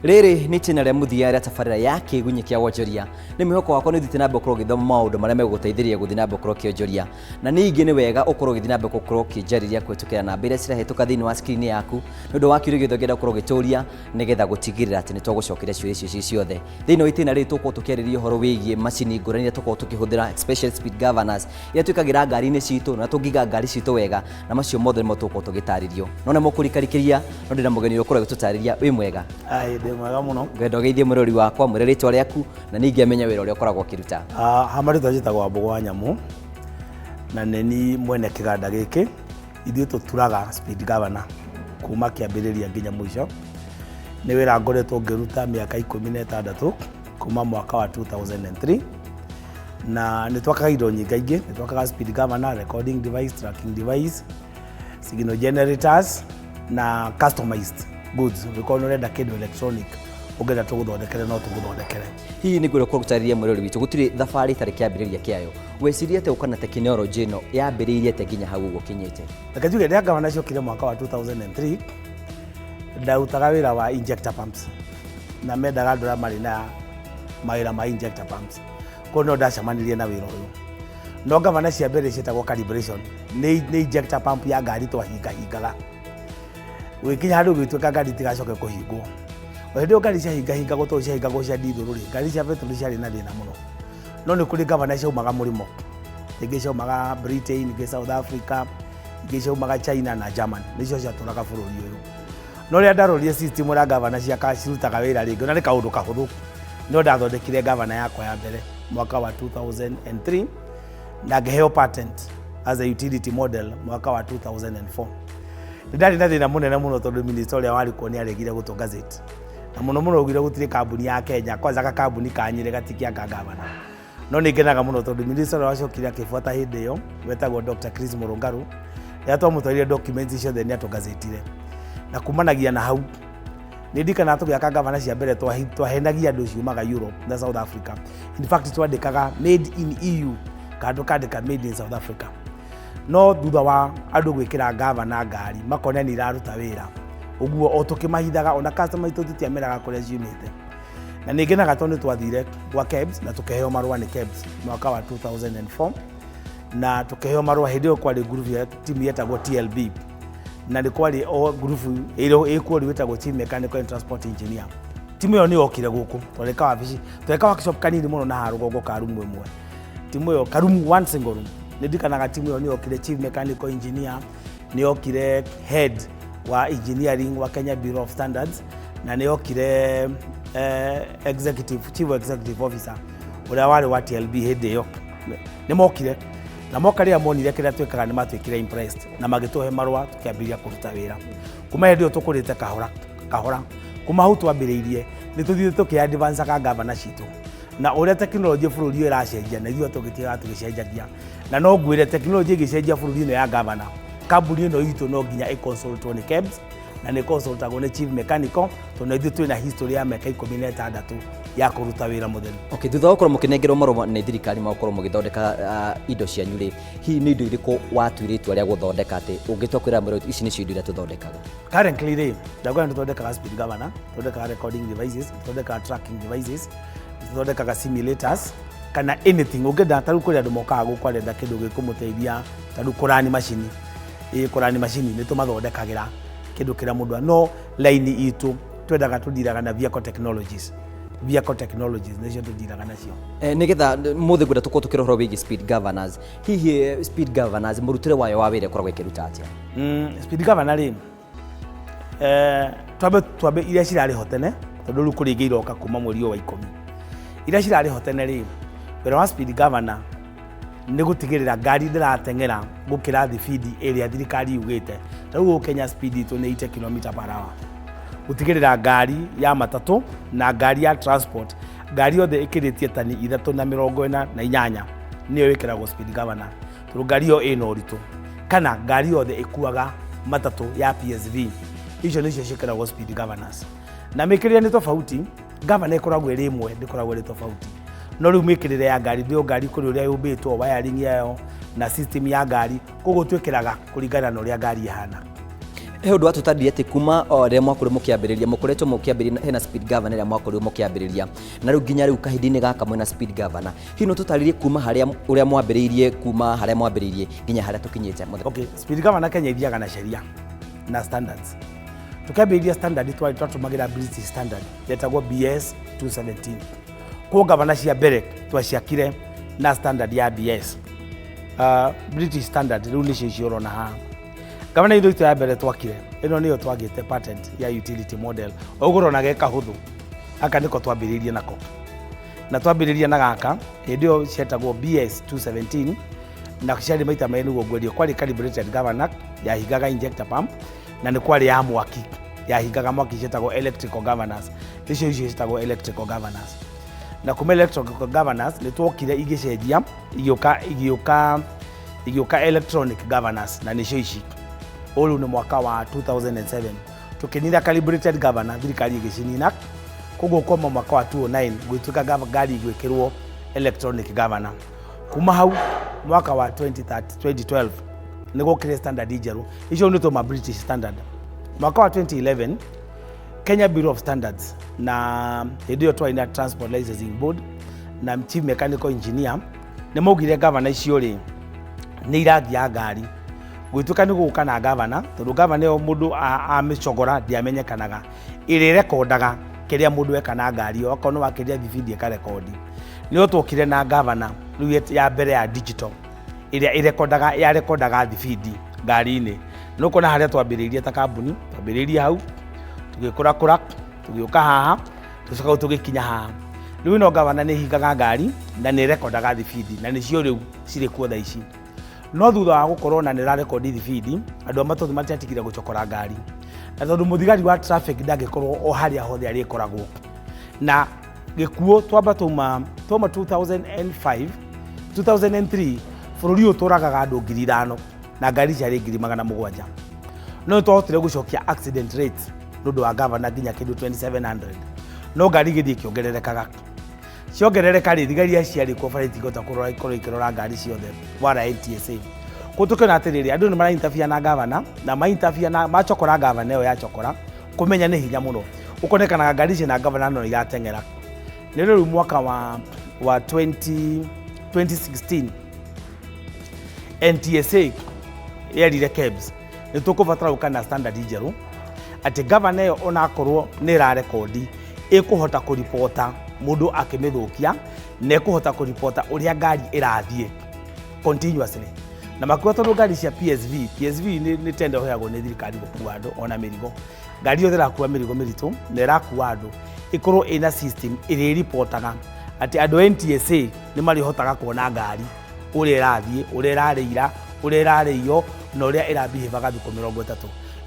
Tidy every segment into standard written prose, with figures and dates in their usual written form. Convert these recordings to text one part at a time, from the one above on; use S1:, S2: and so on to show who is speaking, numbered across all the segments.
S1: Rĩrĩ nĩ itĩna rĩa mũthia rĩa tabarĩra ya Kĩgunyĩ kĩa Wonjoria. Nĩ mwĩhoko wakwa nĩ ũthiĩte na mbere gũkorwo ũgĩthoma maũndũ marĩa megũgũteithĩrĩria gũthiĩ na mbere gũkorwo ũkĩonjoria. Na ningĩ nĩ wega ũkorwo ũgĩthiĩ na mbere gũkorwo ũkĩnjarĩria kũhĩtũkĩra namba iria cirahĩtũka thĩinĩ wa screen yaku nĩ ũndũ wa kĩũria gĩothe ũngĩenda gũkorwo ũgĩtũria nĩgetha gũtigĩrĩra atĩ nĩ twagũcokeria ciũria icio ciĩ ciothe. Thĩinĩ wa itĩna rĩrĩ tũgũkorwo tũkĩarĩrĩria ũhoro wĩgiĩ macini ngũrani iria tũkoragwo tũkĩhũthĩra, especially speed governors iria twĩkagĩra ngari-inĩ citũ na tũngĩiga ngari citũ wega, na macio mothe nĩmo tũgũkorwo tũgĩtarĩrio. No nĩ mũkũrikarikĩria no ndĩna mũgeni ũrĩa ũkoragwo agĩtũtarĩria. Wĩ mwega?
S2: Aĩ, ndĩ mwega mũno.
S1: Ngwenda ũgeithie mũrori wakwa, mwĩre rĩtwa rĩaku na ningĩ amenye wĩra ũrĩa ũkoragwo ũkĩruta.
S2: Ha marĩtwa njĩtagwo Wambũgũ wa Nyamũ na nĩ niĩ mwene kĩganda gĩkĩ. Ithuĩ tũturaga speed governor kuma kĩambĩrĩria nginya mũico. Nĩ wĩra ngoretwo ngĩruta mĩaka 16 kuma mwaka wa 2003, na nĩ twakaga indo nyingaingĩ. Nĩ twakaga speed governor, recording device, tracking device, signal generators na customized goods. Ũngĩkorwo nĩ ũrenda kĩndũ electronic ũngĩenda tũgũthondekere, no tũgũthondekere.
S1: Hihi nĩ ngwenda gũtarĩria mwĩrori witũ gũtirĩ thabarĩ ĩtarĩ kĩambĩrĩria kĩayo. Weciria atĩa ũka na tekinoronjĩ ĩno yambĩrĩirie atĩa nginya hau ũguo ũkinyĩte?
S2: Reke njuge, rĩrĩa ngavana ciokire mwaka wa 2003, ndarutaga wĩra wa injector pumps na mendaga andũ arĩa marĩ na mawĩra ma injector pumps, koguo no ndacemanirie na wĩra ũyũ. No ngavana cia mbere ciĩtagwo calibration, nĩ injector pump ya ngari twahingahingaga, gũgĩkinya handũ gũgĩtuĩka ngari itigacoke kũhingwo. O hĩndĩ ĩyo ngari ciahingahingagwo, tondũ ciahingagwo cia ndithũrũ rĩ, ngari cia betũrũ ciarĩ na thĩna mũno. No nĩ kũrĩ ngavana ciaumaga mũrĩmo, ingĩ ciaumaga Britain, ingĩ South Africa, ingĩ ciaumaga China na Germany, nĩcio ciatũraga bũrũri ũyũ. No rĩrĩa ndarorire system ũrĩa ngavana ciaka cirutaga wĩra rĩngĩ, na nĩ kaũndũ kahũthũ, no ndathondekire ngavana yakwa ya mbere mwaka wa 2003 na ngĩheo patent as a utility model mwaka wa 2004. Nĩ ndarĩ na thĩna mũnene mũno tondũ minister ũrĩa warĩ kuo nĩ aregire gũtũ gazette, na mũno mũno augire gũtirĩ kambuni ya Kenya, kwanza gakambuni ka Nyĩrĩ gatikĩaka ngavana. No nĩ ngenaga mũno tondũ minister ũrĩa wacokire akĩbuata hĩndĩ ĩyo wetagwo Dr. Chris Mũrũngarũ, rĩrĩa twamũtwarire documents ciothe nĩ atũgazetire, na kumanagia na hau nĩ ndikanaga tũgĩaka ngavana cia mbere twahenagia andũ ciumaga Europe na South Africa. In fact, twandĩkaga made in EU kana tũkandĩka made in South Africa. No thutha wa andũ gwĩkĩra ngavana ngari makona nĩ iraruta wĩra ũguo, o tũkĩmahithaga ona customer itũ tũtiameraga kũrĩa ciumĩte. Na nĩ ngenaga tondũ nĩ twathire gwa KEBS na tũkĩheo marũa nĩ KEBS mwaka wa 2004, na tũkĩheo marũa hĩndĩ ĩyo kwarĩ ngurubu ya timu yetagwo TLB, na nĩ kwarĩ o ngurubu ĩkuo rĩu ĩtagwo Chief Mechanical and Transport Engineer. Timu ĩyo nĩ yokire gũkũ, twarĩ wabici, twarĩ ka workshop kanini mũno na harũgongo ka rumu ĩmwe. Timu ĩyo, karumu, one single room. Nĩ ndikanaga timu ĩyo nĩ yokire, chief mechanical engineer nĩ yokire, head wa engineering wa Kenya Bureau of Standards, na nĩ yokire executive, chief executive officer ũrĩa warĩ wa TLB hĩndĩ ĩyo. Nĩ mokire, na moka rĩrĩa monire kĩrĩa twĩkaga nĩ matuĩkire impressed na magĩtũhe marũa, tũkĩambĩrĩria kũruta wĩra. Kuma hĩndĩ ĩyo tũkũrĩte kahora kahora. Kuma hau twambĩrĩirie nĩ tũthiĩte tũkĩ advanceaga ngavana citũ na ũrĩa tekinoronjĩ bũrũri ũyũ ĩracenjia, na ithuĩ tũgĩtigaga tũgĩcenjagia. Na no ngwĩre, tekinoronjĩ ĩgĩcenjia bũrũri ĩno ya gavana, kambuni ĩno itũ no nginya ĩconsultwo nĩ KEBS na nĩ consultagwo nĩ chief mechanical, tondũ ithuĩ twĩna history ya mĩaka 16 ya kũruta wĩra mũtheru.
S1: Okay, thutha wa gũkorwo mũkĩnengerwo marũa nĩ thirikari ma gũkorwo mũgĩthondeka indo cianyu rĩ, hihi nĩ indo irĩkũ watuire itua rĩa gũthondeka atĩ ũngĩtua kwĩra mũrori ici nĩcio indo iria tũthondekaga?
S2: Currently rĩ, ndakwĩra nĩ tũthondekaga speed governor, tũthondekaga recording devices, tũthondekaga tracking devices, tũthondekaga simulators kana anything ũngĩenda. Ta rĩu kũrĩ andũ mokaga gũkũ arenda kĩndũ gĩkũmũteithia, ta rĩu kũrani macini, ĩ kũrani macini, nĩ tũmathondekagĩra kĩndũ kĩrĩa mũndũ. No laini itũ twendaga tũndiraga na vehicle technologies. Vehicle technologies nĩcio tũndiraga nacio.
S1: Nĩgetha mũthĩ ngwenda tũkorwo tũkĩra ũhoro wĩgiĩ speed governors. Hihi speed governors mũrutĩre wayo wa wĩra ĩkoragwo ĩkĩruta atĩa?
S2: Speed governor rĩ, twambe iria cirarĩ ho tene, tondũ rĩu kũrĩ ingĩ iroka kuma mweri ũyũ wa 10. Iria cirarĩ ho tene rĩ, wĩra wa speed governor nĩ gũtigĩrĩra ngari ndĩrateng'era gũkĩra thibindi ĩrĩa thirikari yugĩte. Ta rĩu gũkũ Kenya speed itũ nĩ 80 kilometer per hour. Gũtigĩrĩra ngari ya matatũ na ngari ya transport, ngari yothe ĩkĩrĩtie tani 348 nĩyo ĩkĩragwo speed governor, tondũ ngari ĩyo ĩna ũritũ, kana ngari yothe ĩkuaga matatũ ya PSV, icio nĩcio ciĩkĩragwo speed governors. Na mĩkĩrĩre nĩ tofauti. Governor ĩkoragwo ĩrĩ ĩmwe, ndĩkoragwo ĩrĩ tofauti, no rĩu mĩkĩrĩre ya ngari ndio ngari kũrĩ ũrĩa yũmbĩtwo, wiring yayo na system ya ngari, koguo twĩkĩraga kũringana na ũrĩa ngari ĩhana.
S1: He ũndũ watũtarĩria atĩ kuma o rĩrĩa mwakorirwo mũkĩambĩrĩria, mũkoretwo mũkĩambĩrĩria hena speed governor ĩrĩa mwakorirwo mũkĩambĩrĩria, na rĩu nginya rĩu kahinda-inĩ gaka mwĩna speed governor. Hihi no tũtarĩrie kuma harĩa ũrĩa mwambĩrĩirie, kuma harĩa mwambĩrĩirie nginya harĩa tũkinyĩte mũthenya?
S2: Okay, speed governor Kenya ithiaga na sheria na standards. Tukĩambĩrĩria standard twarĩ twatũmagĩra British standard yetagwo BS 217. Kwa gavana cia mbere twaciakire na standard ya BS, British standard. Rĩu nĩcio icio ũrona haha. Gavana itũ itũ ya mbere twakire ĩno nĩyo twagĩte patent ya utility model. Ũguo ũrona ge kahũthũ gaka nĩko twambĩrĩirie nako, na twambĩrĩria na gaka hĩndĩ ĩyo cietagwo BS 217, na ciarĩ maita merĩ nĩguo ngwendio. Kwarĩ calibrated governor yahingaga injector pump, na nĩ kwarĩ ya mwaki yahingaga mwaki, cietagwo electrical governors. Icio icio cietagwo electrical governors. Na kuma electrical governors nĩ twokire igĩcenjia, igĩũka electronic governors, na nĩcio ici. Ũyũ nĩ mwaka wa 2007 tũkĩnina calibrated governor, thirikari ĩgĩcinina. Koguo kuma mwaka wa 2009 gwĩtuĩka ngari igwĩkĩrwo electronic governor. Kuma hau mwaka wa 2030 2012 nĩ gwokire standard njerũ, icio nĩ tũma British standard. Mwaka wa 2011 Kenya Bureau of Standards, na hĩndĩ ĩyo twarĩ na Transport Licensing Board na Chief Mechanical Engineer, nĩ maugire gavana icio rĩ nĩ irangia ngari. Gwĩtuĩka nĩ gũka na gavana, tondũ gavana ĩyo mũndũ amĩcogora ndĩamenyekanaga, ĩrĩrekondaga kĩrĩa mũndũ eka na ngari ĩyo, akorwo nĩ wakĩria thibindi ĩkarekondi. Nĩyo twokire na gavana rĩu ya mbere ya digital ĩrĩa ĩrekondaga, yarekondaga thibindi ngari-inĩ. Nĩ ũkuona harĩa twambĩrĩirie ta kambuni, twambĩrĩirie hau, tũgĩkũrakũra, tũgĩũka haha, tũcoka rĩu tũgĩkinya haha. Rĩu ĩno gavana nĩ ĩhingaga ngari na nĩ ĩrekondaga thibindi, na nĩcio rĩu cirĩ kuo thaa ici. No thutha wa gũkorwo na nĩ ĩrarekondi thibindi, andũ a matatu matiatigire gũcokora ngari, na tondũ mũthigari wa traffic ndangĩkorwo o harĩa hothe arĩkoragwo na gĩkuũ. Twamba twauma 2005, 2003, bũrũri ũyũ tũragaga andũ 5,000 na ngari ciarĩ 700,000. No nĩ twahotire gũcokia accident rate nĩ ũndũ wa gavana nginya kĩndũ 2700, no ngari igĩthiĩ ikĩongererekaga. Ciongerereka rĩ, thigari iria ciarĩ kuo bara itingĩhota kũrora ikorwo ikĩrora ngari ciothe wara NTSA. Koguo tũkĩona atĩrĩrĩ, andũ nĩ maraintabia na gavana na maintabia na macokora gavana ĩyo yacokora kũmenya nĩ hinya mũno, ũkonekanaga ngari ciĩna gavana no irateng'era. Nĩ rĩu mwaka wa 20 2016 NTSA yerire KEBS nĩ tũkũbatara gũka na standard njerũ atĩ gavana ĩyo onakorwo nĩ ĩrarekondi, ĩkũhota kũribota mũndũ akĩmĩthũkia na ĩkũhota kũribota ũrĩa ngari ĩrathiĩ continuously. Na makiuga tondũ ngari cia PSV, PSV nĩ tender ũheagwo nĩ thirikari gũkua andũ ona mĩrigo, ngari yothe ĩrakua mĩrigo mĩritũ na ĩrakua andũ ĩkorwo ĩna system ĩrĩa ĩripotaga atĩ andũ a NTSA nĩ marĩhotaga kuona ngari ũrĩa ĩrathiĩ, ũrĩa ĩrarĩira, ũrĩa ĩrarĩio na ũrĩa ĩrabihĩvaga thikũ 30.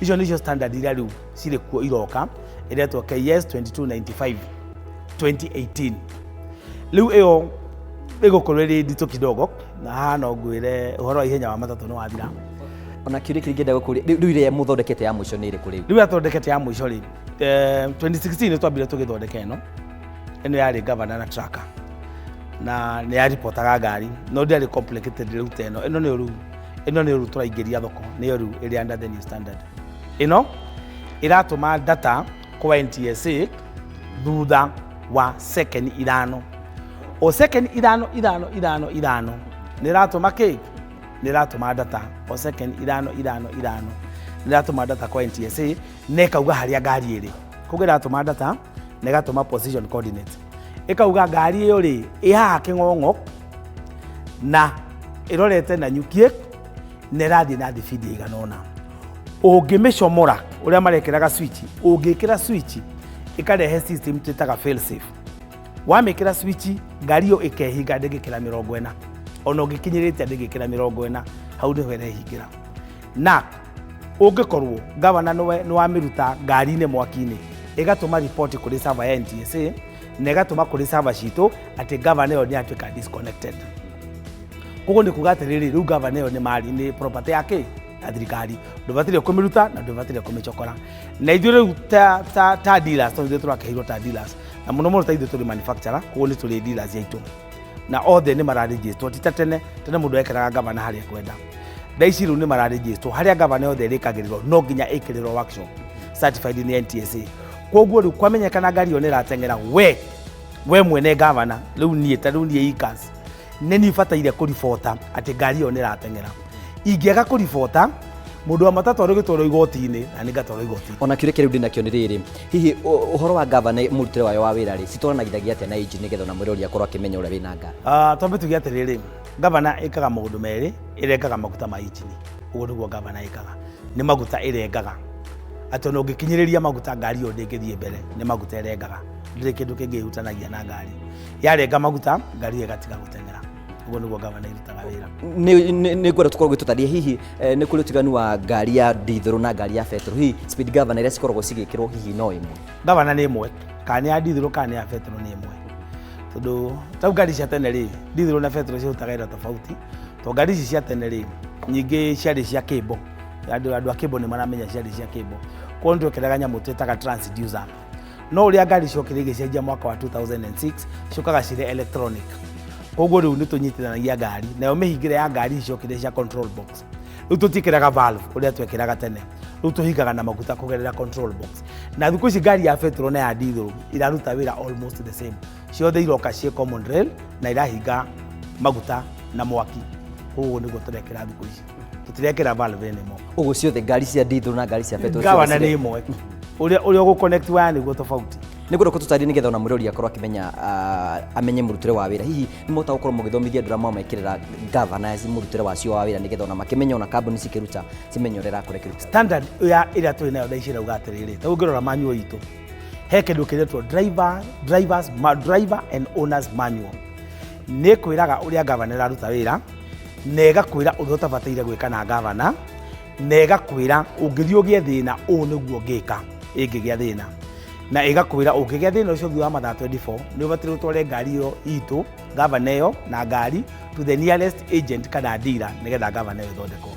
S2: Icio nĩcio standard iria rĩu cirĩ kuo iroka, ĩretwo KS 2295 2018. Rĩu ĩyo ĩgũkorwo ĩrĩ nditũ kidogo, na haha no ngwĩre ũhoro wa ihenya wa matatũ nĩ wathira.
S1: Ona kĩũria kĩrĩa ingĩenda gũkũria rĩu, ĩrĩa mũthondekete ya mũico nĩ ĩrĩkũ rĩu?
S2: Rĩu yathondekete ya mũico rĩ, 2016 nĩ twambire tũgĩthondeka ĩno. Ĩno yarĩ gavana na tracker na nĩ yaripotaga ngari, no ndĩarĩ complicated rĩu ta ĩno. Ĩno nĩyo rĩu, ĩno nĩyo rĩu tũraingĩria thoko, nĩyo rĩu ĩrĩ under the new standard. Ĩno ĩratũma data kwa NTSA thutha wa second 5, o second 5 5 5 5 nĩ ĩratũma kĩ, nĩ ĩratũma data o second 5 5 5, nĩ ĩratũma data kwa NTSA na ĩkauga harĩa ngari ĩrĩ. Koguo ĩratũma data na ĩgatũma position coordinate, ĩkauga ngari ĩyo rĩ ĩ haha kĩng'ong'o na ĩrorete na nyukie na ĩrathiĩ na thibindi ĩigana ũna. Ũngĩmĩcomora ũrĩa marekĩraga switch, ũngĩkĩra switch ĩkarehe system twĩtaga fail safe. Wamĩkĩra switch ngari ĩyo ĩkehinga, ndĩngĩkĩra 40, ona ũngĩkinyĩrĩte ndĩngĩkĩra 40, hau nĩho ĩrehingĩra. Na ũngĩkorwo gavana nĩ wamĩruta ngari-inĩ mwaki-inĩ, ĩgatũma ripoti kũrĩ server ya NTSA na ĩgatũma kũrĩ server citũ atĩ gavana ĩyo nĩ yatuĩka disconnected. Koguo nĩ kuga atĩrĩrĩ, rĩu gavana ĩyo nĩ mali, nĩ property ya kĩ, ya thirikari, ndũbataire kũmĩruta na ndũbataire kũmĩcokora. Na ithuĩ rĩu ta dealers, tondũ ithuĩ tũrakĩheirwo ta dealers, na mũno mũno ta ithuĩ tũrĩ manufacturer, koguo nĩ tũrĩ dealers aitũ na othe nĩ mararegisterwo, ti ta tene. Tene mũndũ ekĩraga gavana harĩa ekwenda. Thaa ici rĩu nĩ mararĩnjĩtwo harĩa gavana yothe ĩrĩkagĩrĩrwo no nginya ĩkĩrĩrwo workshop certified nĩ NTSA. Koguo rĩu kwamenyekana ngari ĩyo nĩ ĩrateng'era, we mwene gavana rĩu niĩ ta rĩu niĩ ICAS nĩ niĩ bataire kũribota atĩ ngari ĩyo nĩ ĩrateng'era. Ingĩaga kũribota, mũndũ wa matatũ arĩgĩtwarwo igoti-inĩ na nĩ ngatwarwo igoti-inĩ.
S1: Ona kĩũria kĩrĩa rĩu ndĩnakĩo nĩ rĩrĩ, hihi ũhoro wa gavana mũrutĩre wayo wa wĩra rĩ, citwaranagithagia atĩa na engine nĩgetha ona mwĩrori akorwo akĩmenya ũrĩa wĩna ngari?
S2: Twambe tuge atĩrĩrĩ, gavana ĩkaga maũndũ merĩ, ĩrengaga maguta ma injini. Ũguo nĩguo gavana ĩkaga, nĩ maguta ĩrengaga. Atĩ ona ũngĩkinyĩrĩria maguta ngari ĩyo ndĩngĩthiĩ mbere, nĩ maguta ĩrengaga. Ndĩrĩ kĩndũ kĩngĩ ĩhutanagia na ngari. Yarenga maguta, ngari ĩyo ĩgatiga gũteng'era. Ũguo nĩguo gavana ĩrutaga wĩra.
S1: Nĩ ngwenda tũkorwo ũgĩtũtarĩria hihi nĩ kũrĩ ũtiganu wa ngari ya ndithũrũ na ngari ya betũrũ, hihi speed governor iria cikoragwo cigĩkĩrwo hihi no ĩmwe?
S2: Gavana nĩ ĩmwe, kana nĩ ya ndithũrũ kana nĩ ya betũrũ nĩ ĩmwe. Tondũ tau ngari cia tene rĩ, ndithũrũ na betũrũ cirutaga wĩra tofauti. Tondũ ngari ici cia tene rĩ, nyingĩ ciarĩ cia kĩmbo. Andũ a kĩmbo nĩ maramenya ciarĩ cia kĩmbo. Koguo nĩ twekĩraga nyamũ twĩtaga transducer. No ũrĩa ngari ciokire igĩcenjia mwaka wa 2006, ciũkaga cirĩ electronic. Koguo rĩu nĩ tũnyitithanagia ngari, nayo mĩhingĩre ya ngari ici ciokire cia control box. Rĩu tũtiĩkĩraga valve ũrĩa twekĩraga tene. Rĩu tũhingaga na maguta kũgerera control box. Na thikũ ici ngari ya betũrũ na ya ndithũrũ iraruta wĩra almost the same. Ciothe iroka ciĩ common rail na irahinga maguta na mwaki. Koguo nĩguo tũrekĩra thikũ ici. Tũtirekĩra valve anymore.
S1: Ũguo ciothe ngari cia ndithũrũ na ngari cia betũrũ
S2: gavana nĩ ĩmwe. Ũrĩa ũgũ-connect waya nĩguo tofauti.
S1: Nĩ ngwenda kũtũtarĩria nĩgetha ona mwĩrori akorwo akĩmenya, amenye mũrutĩre wa wĩra. Hihi nĩ mũhotaga gũkorwo mũgĩthomithia andũ arĩa mamekĩrĩra governors mũrutĩre wacio wa wĩra nĩgetha ona makĩmenye ona kambuni cikĩruta cimenye ũrĩa ĩrakorwo ĩkĩruta?
S2: Standard ya ĩrĩa tũrĩ nayo thaa ici ĩrauga atĩrĩrĩ, ta ũngĩrora manual itũ, he kĩndũ kĩretwo driver and owners manual. Nĩ ĩkwĩraga ũrĩa governor ĩraruta wĩra, na ĩgakwĩra ũrĩa ũtabataire gwĩka na governor, na ĩgakwĩra ũngĩthiĩ ũgĩe thĩna ũũ nĩguo ũngĩka ĩngĩgĩa thĩna. Na ĩgakwĩra ũngĩgĩa thĩna ũcio thutha wa mathaa 24, nĩ ũbataire ũtware ngari ĩyo itũ, governor ĩyo na ngari to the nearest agent kana dealer nĩgetha governor ĩyo ĩthondekwo.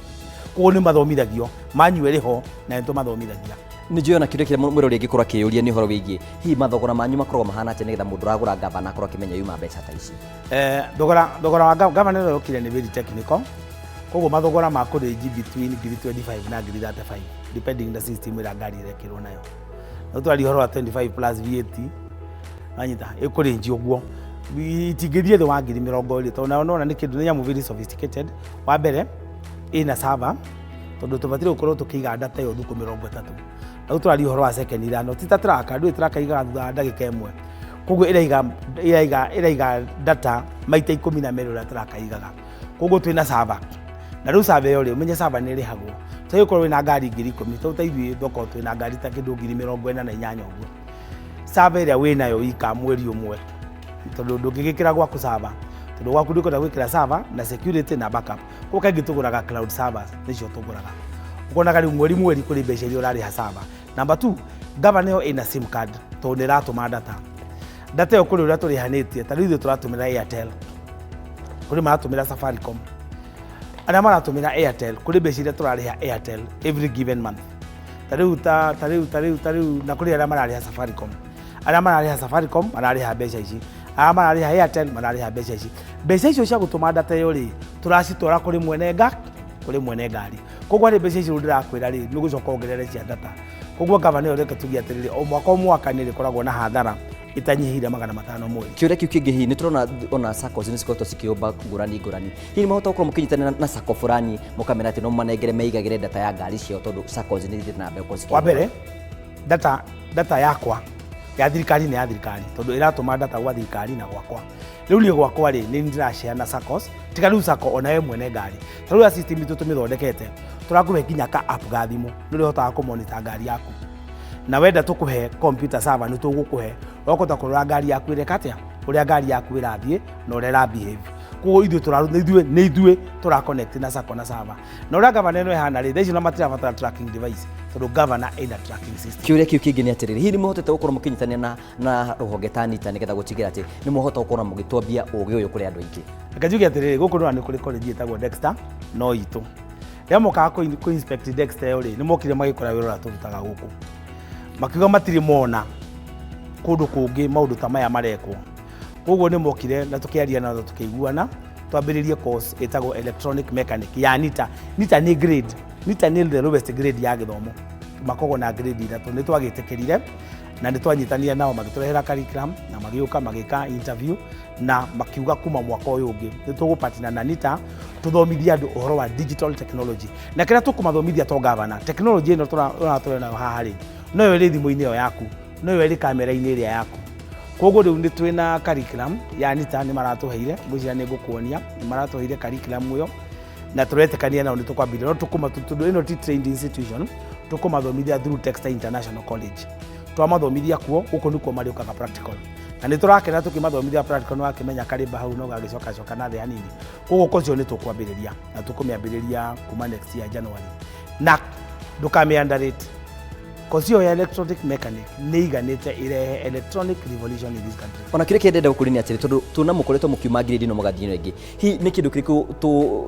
S2: Koguo nĩ mathomithagio, manual ĩrĩ ho na nĩ tũmathomithagia.
S1: Nĩ njũĩ ona kĩũria kĩrĩa mwĩrori angĩkorwo akĩyũria nĩ ũhoro wĩgiĩ hihi mathogora manyu makoragwo mahana atĩa nĩgetha mũndũ ũragũra gavana akorwo akĩmenya yuma mbeca ta ici.
S2: Thogora wa gavana ĩno yokire nĩ very technical. Koguo mathogora ma kũrĩnji between ngiri 25 na ngiri 35 depending na system ĩrĩa ngari ĩrekĩrwo nayo. No twaria ũhoro wa 25 plus VAT, wanyita ĩkũrĩnji ũguo. Itingĩthiĩ thĩ wa ngiri mĩrongo ĩrĩ tondũ nayo nĩwona nĩ kĩndũ, nĩ nyamũ very sophisticated. Wa mbere ĩna server tondũ tũbataire gũkorwo tũkĩiga data ĩyo thukũ mĩrongo ĩtatũ. Na rĩu tũraria ũhoro wa second ithano, ti ta tracker, ndũĩ tracker igaga thutha wa ndagĩka ĩmwe. Koguo ĩraiga data maita ikũmi na merĩ ũrĩa tracker igaga. Koguo twĩna server. Na rĩu server ĩyo rĩ, ũmenye server nĩ ĩrĩhagwo. Ta ũkorwo wĩna ngari ngiri ikũmi, ta ithuĩ thoko twĩna ngari ta kĩndũ ngiri mĩrongo ĩna na inyanya ũguo. Server ĩrĩa wĩnayo ika mweri ũmwe, tondũ ndũngĩgĩkĩra gwaku server, tondũ gwaku ndũkwenda gwĩkĩra server na security na backup. Koguo kaingĩ tũgũraga cloud servers, nĩcio tũgũraga. Ũkonaga rĩu mweri mweri kũrĩ mbeca iria ũrarĩha server. Number 2, gavana ĩyo ĩna SIM card tondũ nĩ ĩratũma data. Data ĩyo kũrĩ ũrĩa tũrĩhanĩtie, ta rĩu ithuĩ tũratũmĩra Airtel, kũrĩ maratũmĩra Safaricom. Arĩa maratũmĩra Airtel, kũrĩ mbeca iria tũrarĩha Airtel every given month. Ta rĩu ta, ta rĩu, ta rĩu, ta rĩu, na kũrĩ arĩa mararĩha Safaricom. Arĩa mararĩha Safaricom mararĩha mbeca ici. Arĩa mararĩha Airtel mararĩha mbeca ici. Mbeca icio cia gũtũma data ĩyo rĩ, tũracitwara kũrĩ mwene kũrĩ mwene ngari. Koguo harĩ mbeca icio ndĩrakwĩra rĩ, nĩ ũgũcoka wongerere cia data. Koguo gavana ĩyo reke tuge atĩrĩrĩ, o mwaka o mwaka nĩ ĩrĩkoragwo na hathara ĩtanyihĩire magana matano mweri.
S1: Kĩũria kĩu kĩngĩ hihi nĩ tũrona ona SACCOs nĩ cikoretwo cikĩũmba ngũrani ngũrani. Hihi nĩ mahota gũkorwo mũkĩnyitanĩra na SACCO fulani mũkamera atĩ no manengere meigagĩre data ya ngari ciao tondũ SACCOs nĩ ithiĩte na mbere gũkorwo cikĩũmba?
S2: Wa mbere, data yakwa ya thirikari nĩ ya thirikari tondũ ĩratũma data gwa thirikari na gwakwa. Rĩu niĩ gwakwa rĩ, nĩ ndĩrashare na SACCOs, tiga rĩu SACCO ona we mwene ngari. Ta rĩu ya system itũ tũmĩthondekete, tũrakũhe nginya ka app ga thimũ, nĩ ũrĩhotaga kũmonitor ngari yaku. Na wenda tũkũhe computer server nĩ tũgũkũhe, ũkahota kũrora ngari yaku ĩreka atĩa, ũrĩa ngari yaku ĩrathiĩ na ũrĩa ĩra behave. Koguo ithuĩ nĩ ithuĩ tũra connect na SACCO na server. Na ũrĩa gavana ĩno ĩhana rĩ, thaa ici ona matirabatara tracking device tondũ gavana ĩna tracking system.
S1: Kĩũria kĩu kĩngĩ nĩ atĩrĩrĩ, hihi nĩ mũhotete gũkorwo mũkĩnyitanĩra na rũhonge ta NITA nĩgetha gũtigĩrĩra atĩ nĩ mũhota gũkorwo mũgĩtwambia ũgĩ ũyũ kũrĩ andũ aingĩ?
S2: Reke njuge atĩrĩrĩ, gũkũ nĩ kũrĩ college ĩtagwo Dexter, no itũ. Rĩrĩa mokaga kũ inspect Dexter ĩyo rĩ, nĩ mokire magĩkora wĩra ũrĩa tũrutaga gũkũ. Makiuga matirĩ mona kũndũ kũngĩ maũndũ ta maya marekwo. Koguo nĩ mokire na tũkĩaria nao tũkĩiguana, Twambĩrĩrie course ĩtagwo electronic mechanic ya NITA. NITA nĩ grade, NITA nĩ the lowest grade ya gĩthomo, makoragwo na grade ithatũ. Nĩ twagĩtĩkĩrire na nĩ twanyitanire nao, magĩtũrehera curriculum na magĩũka magĩka interview na makiuga kuma mwaka ũyũ ũngĩ nĩ tũgũpatina na NITA tũthomithie andũ ũhoro wa digital technology. Na kĩrĩa tũkũmathomithia to gavana, technology ĩno tũratũre nayo haha rĩ, noyo ĩrĩ thimũ-inĩ ĩyo yaku, noyo ĩrĩ kamera-inĩ ĩrĩa yaku. Koguo rĩu nĩ twĩna curriculum ya NITA, nĩ maratũheire, ngwĩciria nĩ ngũkuonia, nĩ maratũheire curriculum ĩyo na tũretĩkania nao nĩ tũkwambĩrĩria, no tũkũma, tondũ ĩno ti trained institution, tũkũmathomithia through Textile International College. Twamathomithia kuo, gũkũ nĩkuo marĩũkaga practical, na nĩ tũrakena tũkĩmathomithia practical. Nĩ wakĩmenya karĩmba hau no gagĩcokacoka na thĩ hanini. Koguo course ĩyo nĩ tũkwambĩrĩria na tũkũmĩambĩrĩria kuma next year January, na ndũkamĩ underrate. Course ĩyo ya electronic mechanic nĩ iganĩte ĩrehe electronic revolution in this country.
S1: Ona kĩrĩa kĩndenda gũkũria nĩ atĩrĩ, tondũ tuona mũkoretwo mũkiuma grade ĩno mũgathiĩ ĩno ĩngĩ, hihi nĩ kĩndũ kĩrĩkũ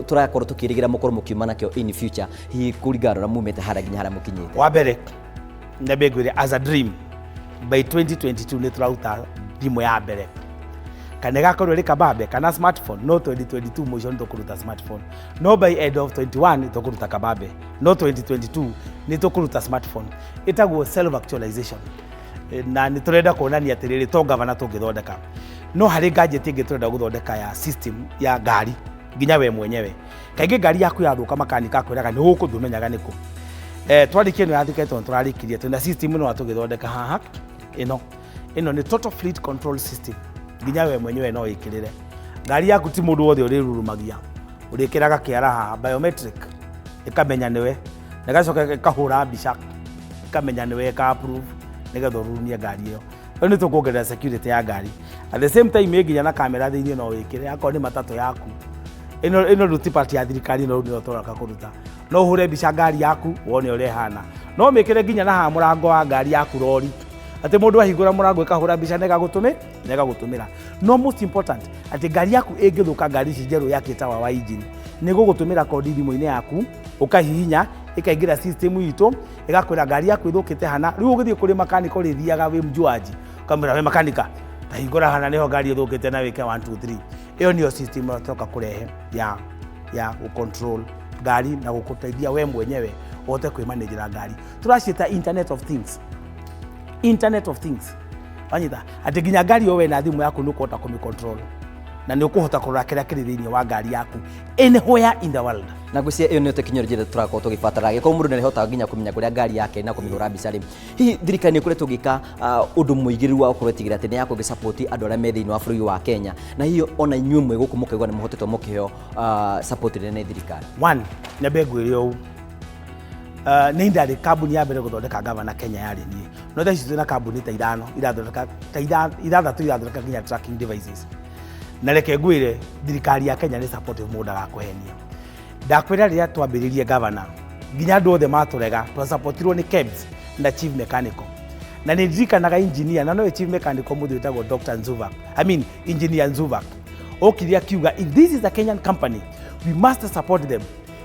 S1: tũrakorwo tũkĩrĩgĩra mũkorwo mũkiuma nakĩo in future, hihi kũringana na ũrĩa mumĩte harĩa nginya harĩa mũkinyĩte?
S2: Wa mbere, nyambe ngwĩre, as a dream, by 2022 nĩ tũraruta thimũ ya mbere, kana ĩgakorwo ĩrĩ kabambe kana smartphone. No 2022 mũico nĩ tũkũruta smartphone, no by end of 21 nĩ tũkũruta kabambe, no 2022 nĩ tũkũruta smartphone ĩtagwo self actualization. Na nĩ tũrenda kuonania atĩrĩrĩ, to gavana tũngĩthondeka, no harĩ gadget ĩngĩ tũrenda gũthondeka ya system ya ngari, nginya we mwenyewe. Kaingĩ ngari yaku yathũka, makanika akwĩraga nĩ gũkũ, ndũmenyaga nĩkũ. Twarĩkia ĩno ya thirikari, tondũ tũrarĩkirie, twĩna system ĩno tũgĩthondeka haha. Ĩno nĩ total fleet control system, nginya we mwenyewe no wĩkĩrĩre ngari yaku, ti mũndũ wothe ũrĩrurumagia, ũrĩkĩraga kĩara haha, biometric ĩkamenya nĩwe, na ĩgacoka ĩkahũra mbica ĩkamenya nĩwe, ĩka approve nĩgetha ũrurumie ngari ĩyo. Rĩu nĩ tũkuongerera security ya ngari. At the same time, ĩ nginya na kamera thĩinĩ, no wĩkĩre akorwo nĩ matatũ yaku. Ĩno rĩu ti part ya thirikari, no rĩu nĩyo tũraka kũruta. No ũhũre mbica ngari yaku wone ũrĩa ĩhana, no mĩkĩre nginya na haha mũrango wa ngari yaku rori, atĩ mũndũ ahingũra mũrango ĩkahũra mbica na ĩgagũtũmĩra. No most important, atĩ ngari yaku ĩngĩthũka, ngari ici njerũ yakĩte wa engine, nĩ gũgũtũmĩra kodi thimũ-inĩ yaku, ũkahihinya, ĩkaingĩra system itũ, ĩgakwĩra ngari yaku ĩthũkĩte hana. Rĩu ũgĩthiĩ kũrĩ makanika, ũrĩthiaga wĩ mjuaji, ũkamwĩra, "We makanika, tahingũra hana nĩho ngari ĩthũkĩte na wĩke 1 2 3." Ĩyo nĩyo system ĩrĩa tũroka kũrehe ya gũcontrol ngari na gũgũteithia we mwenyewe ũhote kwĩmanĩjĩra ngari. Tũraciĩta internet of things. Internet of things, wanyita, atĩ nginya ngari ĩyo we na thimũ yaku nĩ ũkũhota kũmĩ control na nĩ ũkũhota kũrora kĩrĩa kĩrĩ thĩinĩ wa ngari yaku anywhere in the world.
S1: Na ngwĩciria ĩyo nĩyo tekinoronjĩ ĩrĩa tũrakorwo tũgĩbatara, angĩkorwo mũndũ nĩarĩhotaga nginya kũmenya kũrĩa ngari yake na kũmĩhũra mbica rĩ. Hihi thirikari nĩ ĩkoretwo ĩgĩka ũndũ mũigĩrĩru wa gũkorwo ĩtigĩrĩra atĩ nĩ yakorwo ĩgĩsupport andũ arĩa me thĩinĩ wa bũrũri wa Kenya, na hihi ona inyuĩ mwĩ gũkũ mũkaigua nĩ mũhotetwo mũkĩheo support nene nĩ thirikari?
S2: One, nyambe ngwĩre ũũ, nĩ ndarĩ kambuni ya mbere gũthondeka gavana Kenya yarĩ niĩ, no thaa ici twĩna kambuni ta ithano irathondeka, ta ithathatũ irathondeka nginya tracking devices. Na reke ngwĩre, thirikari ya Kenya nĩ supportive, mũndũ ndagakũhenia. Ndakwĩra, rĩrĩa twambĩrĩrie gavana, nginya andũ othe matũrega, twasupportirwo nĩ KEBS na chief mechanical. Na nĩ ndirikanaga engineer, na nowe chief mechanical mũthĩ wĩtagwo Dr. Nzuva, I mean Engineer Nzuva, okire akiuga, "If this is a Kenyan company, we must support them,"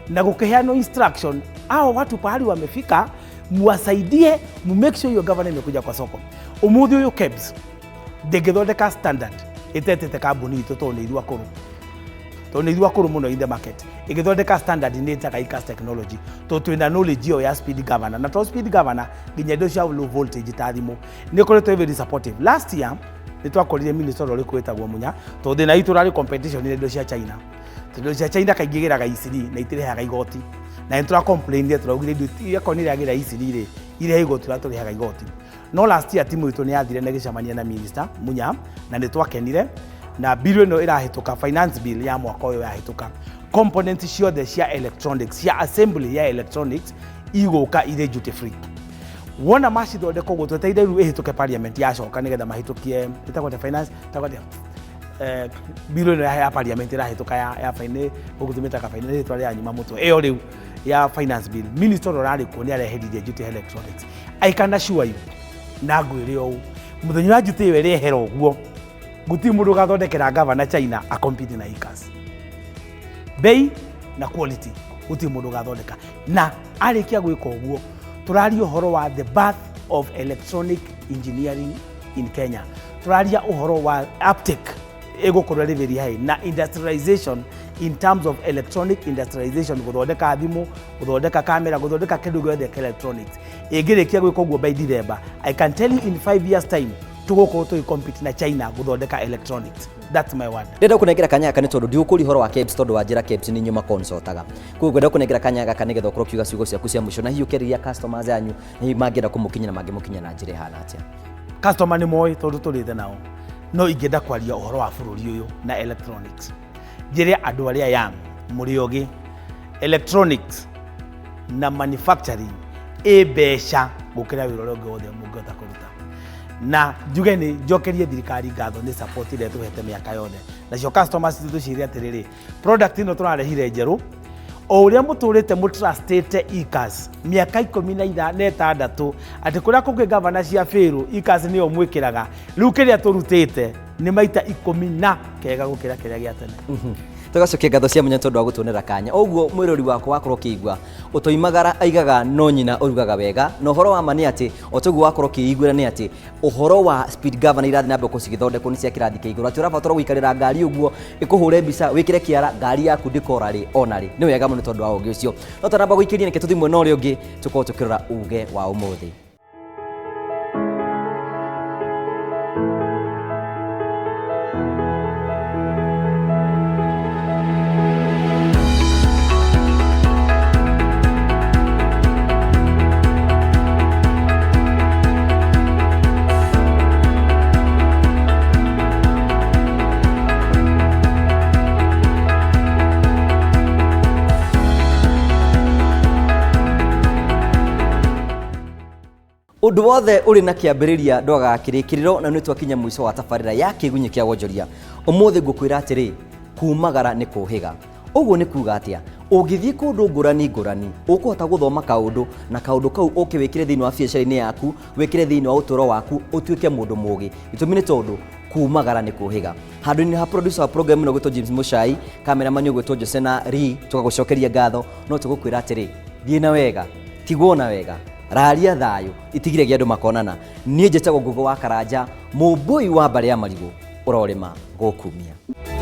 S2: na gũkĩheanwo instruction, hao watu pahali wamefika muwasaidie, mu make sure hiyo gavana imekuja kwa soko. Umuthi ũyũ KEBS ndĩngĩthondeka standard ĩtetete kambuni itũ, tondũ nĩ ithuĩ akũrũ, tondũ nĩ ithuĩ akũrũ mũno in the market. Ĩgĩthondeka standard nĩ ĩtaga ICAS technology, tondũ twĩna knowledge ĩyo ya speed governor, na to speed governor, nginya indo cia low voltage ta thimũ. Nĩ ĩkoretwo ĩ very supportive. Last year nĩ twakorire minister ũrĩa ũrĩkũ wĩtagwo Munya, tondũ thĩna witũ ũrarĩ competition na indo cia China, tondũ indo cia China kaingĩ igĩraga ICD na itirĩhaga igoti. Na nĩ tũra complainire, tũraugire indo akorwo nĩ iragĩra ICD rĩ, irehe igoti ũrĩa tũrĩhaga igoti. No last year timu itũ nĩ yathire na ĩgĩcemania na minister Munya, na nĩ twakenire na bill ĩno ĩrahĩtũka, finance bill ya mwaka ũyũ yahĩtũka, components ciothe cia electronics, cia assembly ya electronics, igũka irĩ duty free. Wona macithondeka ũguo, twetereire rĩu ĩhĩtũke parliament yacoka, nĩgetha mahĩtũkie ĩtagwo atĩa, finance ĩtagwo atĩa, bill ĩno ya parliament ĩrahĩtũka ya fine, gũkũ tũmĩtaga fine, rĩtwa rĩa nyuma mũtwe ĩyo rĩu ya finance bill. Minister ũrĩa ũrarĩ kuo nĩ areheririe duty electronics. I can assure you, na ngwĩre ũũ, mũthenya wa duty ĩyo ĩrehera ũguo, gũtirĩ mũndũ ũgathondekera gavana China acompete na ICAS bei na quality, gũtirĩ mũndũ ũgathondeka. Na arĩkia gwĩka ũguo, tũraria ũhoro wa the birth of electronic engineering in Kenya, tũraria ũhoro wa uptake Ĩgũkorwo ĩrĩ very high na industrialization in terms of electronic industrialization, gũthondeka thimũ, gũthondeka kamera, gũthondeka kĩndũ gĩothe kĩa electronics. Ĩngĩrĩkia gwĩka ũguo by December, I can tell you in 5 years time tũgũkorwo tũgĩ na China gũthondeka electronics. That's my word.
S1: Ndĩrenda kũnengera kanya gaka nĩ tondũ ndigũkũria ũhoro wa KEBS, tondũ wanjĩra KEBS nĩ inyuĩ makonsultaga. Koguo ngwenda kũnengera kanya gaka nĩgetha ũkorwo ũkiuga ciugo ciaku cia mũico, na hihi ũkĩarĩria customers anyu, na hihi mangĩenda kũmũkinyĩra mangĩmũkinyĩra na njĩra ĩhana atĩa?
S2: Customer nĩ moĩ tondũ tũrĩte nao, no ingĩenda kwaria ũhoro wa bũrũri ũyũ na electronics, njĩre andũ arĩa young mũrĩ ogĩ, electronics na manufacturing ĩ mbeca gũkĩra wĩra ũrĩa ũngĩ wothe mũngĩhota kũruta. Na njuge nĩ njokerie thirikari ngatho nĩ support ĩrĩa tũhete mĩaka yothe. Nacio customers citũ tũciĩre atĩrĩrĩ, product ĩno tũrarehire njerũ, o ũrĩa mũtũrĩte mũtrustĩte ICAS mĩaka 16, atĩ kũrĩa kũngĩ gavana cia bĩrũ, ICAS nĩyo mwĩkĩraga. Rĩu kĩrĩa tũrutĩte nĩ maita 10 na kega gũkĩra kĩrĩa gĩa tene.
S1: Tũgacokia ngatho cia mwanya tondũ wa gũtuonera kanya ũguo. Mwĩrori wakwa, wakorwo ũkĩigua ũtoimagara aigaga no nyina ũrugaga wega, na ũhoro wa ma nĩ atĩ o toguo wakorwo ũkĩiguĩra nĩ atĩ ũhoro wa speed governor irathiĩ na mbere cigĩthondekwo nĩ cia kĩrathi kĩa igũrũ, atĩ ũrabatara gũikarĩra ngari ũguo ĩkũhũre mbica, wĩkĩre kĩara, ngari yaku ndĩkora rĩ ona rĩ. Nĩ wega mũno tondũ wa ũgĩ ũcio. No tanamba gũikĩria, nĩke tũthiĩ mwena ũrĩa ũngĩ tũkorwo tũkĩrora uge wa ũmũthĩ. Ũndũ wothe ũrĩ na kĩambĩrĩria ndwagaga kĩrĩkĩrĩro, na nĩ twakinya mũico wa tabarĩra ya Kĩgunyĩ kĩa Wonjoria. Ũmũthĩ ngũkwĩra atĩrĩ, kumagara nĩ kũhĩga. Ũguo nĩ kuga atĩa? Ũngĩthiĩ kũndũ ngũrani ngũrani, ũkũhota gũthoma kaũndũ, na kaũndũ kau ũke wĩkĩre thĩinĩ wa biacara-inĩ yaku, wĩkĩre thĩinĩ wa ũtũũro waku, ũtuĩke mũndũ mũgĩ. Gĩtũmi nĩ tondũ kumagara nĩ kũhĩga. Handũ-inĩ ha producer wa program ĩno gwĩtwo James Muchai, cameraman ũgwĩtwo Josena Lee, tũgagũcokeria ngatho. No tũgũkwĩra atĩrĩ, thiĩ na wega, tigwo na wega, raria thayũ, itigire gĩa andũ makonana. Niĩ njĩtagwo Ngũgũ wa Karanja, mũmbũi wa mbarĩ ya marigũ, ũrorĩma gũkumia.